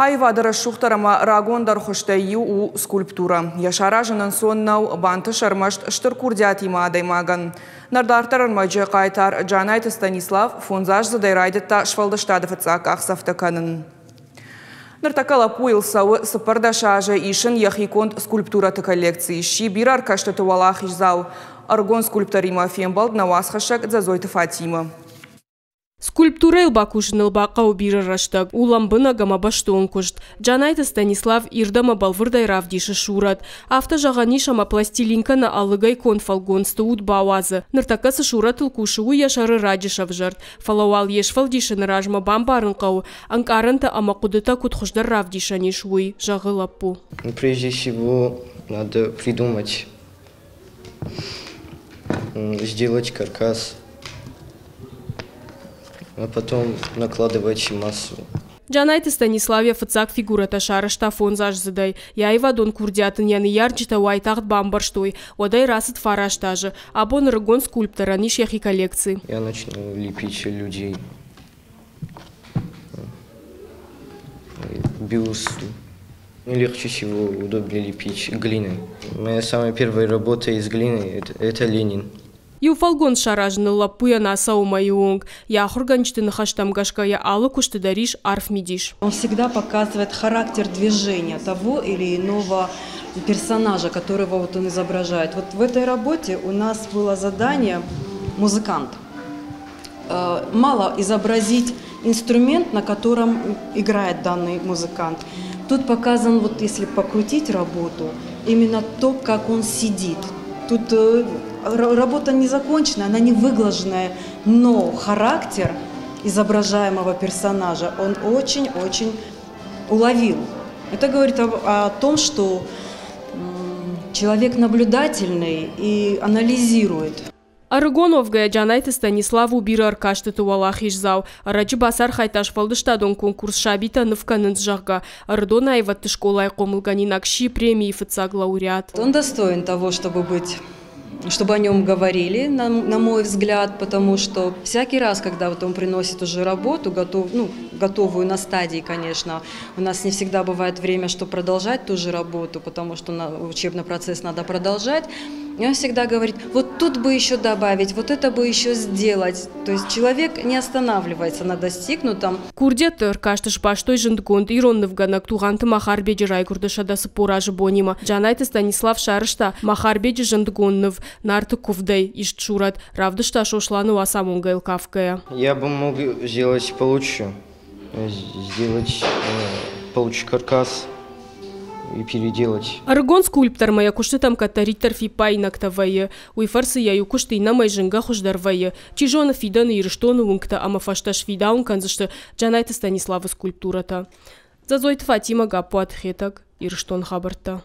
Аивады рӕсугъддӕр ӕмӕ рагондӕр хуызтӕй иу у скульптурӕ. Йӕ саразын ӕнцон нӕу, бантысы ӕрмӕст стыр курдиатимӕ адӕймагӕн. Ныр дарддӕр ӕрмӕджы хъайтар Джанайты Станислав фондзаздзыдӕй райдыдта сфӕлдыстады фыццаг къахдзӕфтӕ кӕнын. Ныртӕккӕ лӕппуйыл цӕуы 14 азы, ис ын йӕхи конд скульптурӕты коллекци. Сси бирӕ ӕркӕстыты уӕлахиздзау. Ӕрыгон скульпторимӕ фембӕлд нӕ уацхӕссӕг Дзӕдзойты Фатимӕ. Скульптурӕйыл бакусыныл бахъӕуы бирӕ рӕстӕг, у лӕмбынӕг ӕмӕ бӕстон куыст. Джанайты Станислав ирд ӕмӕ бӕлвырдӕй равдисы сурӕт. Афтӕ зӕгъӕн ис, ӕмӕ пластилин кӕнӕ ӕлыгӕй конд фӕлгонцты уд бауадзы. Ныртӕккӕ цы сурӕтыл кусы, уый йӕ сӕры раджы сӕвзӕрд. Фӕлӕ уал йе сфӕлдисыны размӕ бамбарын хъӕуы, ӕнкъарӕнтӕ ӕмӕ хъуыдытӕ куыд хуыздӕр равдисӕн ис, уый, зӕгъы лӕппу. Прежде всего, надо придумать, сделать каркас, а потом накладывать массу. Джанайты Станислав йӕ фыццаг фигурӕтӕ сарӕзта фондзаздзыдӕй. Йӕ аивадон курдиат ын йӕ ныййарджытӕ уайтагъд бамбӕрстой. Уӕдӕй рацыд 9 азы. Абон ӕрыгон скульпторӕн ис йӕхи коллекци. Я начну лепить людей. Бюст. Легче всего, удобнее лепить глиной. Моя самая первая работа из глины – это Ленин. Иу фӕлгонц саразыныл лӕппуйӕн ацӕуы мӕйы онг. Йӕ ахуыргӕнджыты ныхӕстӕм гӕсгӕ йӕ алы куысты дӕр ис арф мидис. Он всегда показывает характер движения того или иного персонажа, которого вот он изображает. Вот в этой работе у нас было задание «Музыкант». Мало изобразить инструмент, на котором играет данный музыкант. Тут показан, вот если покрутить работу, именно то, как он сидит. Тут работа не закончена, она не выглаженная, но характер изображаемого персонажа он очень-очень уловил. Это говорит о том, что человек наблюдательный и анализирует. Ӕрыгон уӕвгӕйӕ Джанайты Станислав у бирӕ ӕркастыты уӕлахиздзау. Ӕрӕджы бацархайдта сфӕлдыстадон конкурс «Сабитӕ ныв кӕнынц», зӕгъгӕ. Ӕрыдоны аивӕдты скъолайы хъомылгӕнинаг сси премийы фыццаг лауреат. Он достоин того, чтобы о нем говорили, на мой взгляд, потому что всякий раз, когда вот он приносит уже работу, готовую на стадии, конечно, у нас не всегда бывает время, чтобы продолжать ту же работу, потому что учебный процесс надо продолжать. И он всегда говорит, вот тут бы еще добавить, вот это бы еще сделать. То есть человек не останавливается на достигнутом. Курдиӕтты ӕркасты сбастой зындгонд ирон нывгӕнӕг Тугъанты Махарбеджы райгуырды 140 азы бонимӕ. Джанайты Станислав сарӕзта Махарбеджы зындгонд ныв «Нарты куывдӕй» ист сурӕт. Равдыста Сосланы Уацамонгӕйыл кафгӕйӕ. Я бы мог сделать получше, сделать получше каркас и переделать. Ӕрыгон скульптормӕ йӕ куыстытӕм кӕддӕриддӕр фиппаинӕгтӕ вӕййы. Уый фӕрцы йӕ иу куыст иннӕмӕй зынгӕ хуыздӕр вӕййы. Чи зоны, фидӕны Ирыстоны уынгтӕ ӕмӕ фӕзтӕ сфидауын кӕндзысты Джанайты Станиславы скульптурӕтӕ. Дзӕдзойты Фатимӕ, Гаппуаты Хетӕг, Ирыстоны хабӕрттӕ.